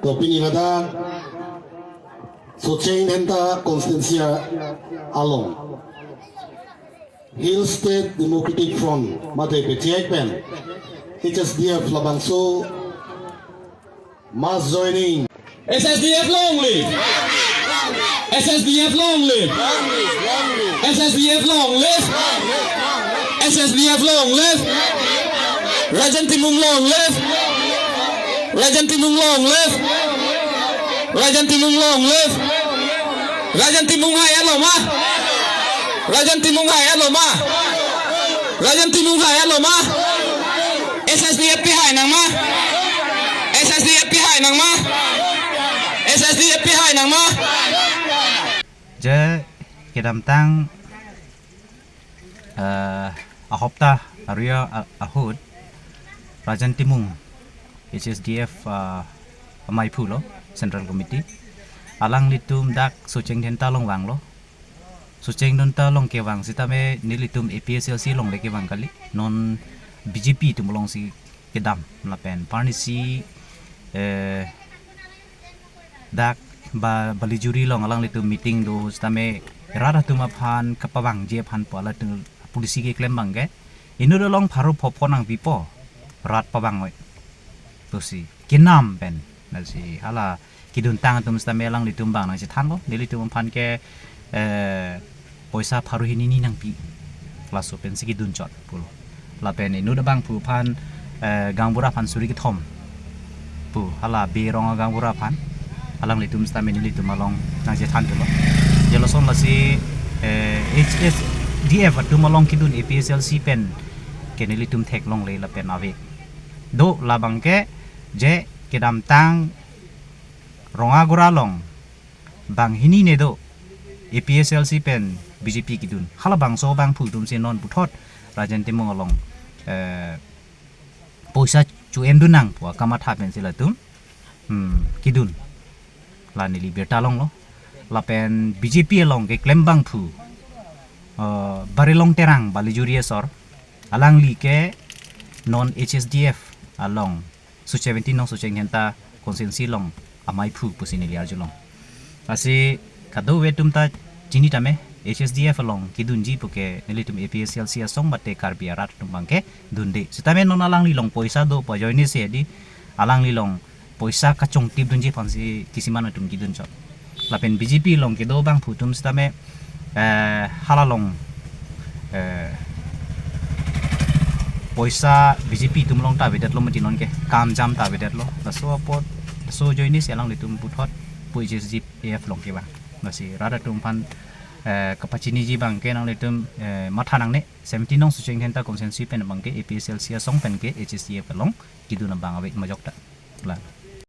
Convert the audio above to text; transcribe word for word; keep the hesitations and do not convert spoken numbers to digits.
To pini ladak Socheng Dhenta constituency along Hill State Democratic Front mate Pechek pen H S D F labangso mass joining. H S D F long live! H S D F long live! H S D F long live! H S D F long live! Rajen Timung long live! Rajen Timung long live! Rajen Timung long live! Rajen Timung hai alo ma? Rajen Timung hai alo ma? Rajen Timung hai alo ma? H S D F pi hai nang ma? H S D F pi hai nang ma? H S D F pi hai nang ma? Je kedamtang, eh, ahopta aria a-, ahut Rajen Timung, H S D F, eh, amaiphu lo, Central Committee. Alanglitum dak Socheng Dhenta along vanglo. Socheng Dhenta along kevang sitame nelitum A P H L C along le kevang kali. Non B J P atum alongsi kedam lapen arnisi, eh, dak ba Balijuri along alanglitum meeting do sitame rat atum aphan kapavangji aphan pu halatum policy keklem abang ke inut along pharo pho pho nangpipo, rat pavang oi pusi kenam pen. Lasi hala keduntang atum sitame alanglitum abang nangchethanlo, nelitum aphan ke, eh, poisa pharo hini ni nangpi, laso pensi kedun chot pulo. Lapen inut abangphu aphan, eh, gaonbura aphan suri kethom pu hala Berong agaonbura aphan alanglitum sitame nelitum along nangchethan thulo. Je lason lasi, eh, H S D F atum along kedun A P H L C pen ke nelitum theklongle lapen ave do labang ke je kedamtang Rongagora along banghini ne do A P H L C pen B J P kedun. Halabangso abangphu atumsi non puthot Rajen Timung along, eh, poisa chu-endun nang pu akamatha pensi latum, hmm, kedun. La neli birta longlo. Lapen B J P along keklem abangphu, eh, Barilong Terang Balijuri asor, alangli ke non H S D F along Socheng, seventeen nong Socheng Dhenta constituency along amaiphu pusi neli arjulong. Lasi kadokave atum ta chini tame, H S D F along kedunji puke nelitum A P H L C asong mate Karbi arat atum abang ke dunde. Sitame non alangli along poisa do pu ajoine si hedi alangli along poisa kachongtip dunji aphansi kisiman atum kedun chot. Lapen B J P along kedo abangphu atum sitame, eh, hala along, eh, poisa B J P atum along ta avedetlo mati non ke, kam jam ta avedetlo. Laso apot, laso ajoine si alanglitum puthot pu H S D F along kevang. Lasi rat atum aphan, eh, kapachiniji abang ke nanglitum, eh, matha nangne, seventeen nong Socheng Dhenta constituency pen abang ke A P H L C asong pen ke H S D F along kedun abang ave majok ta. La.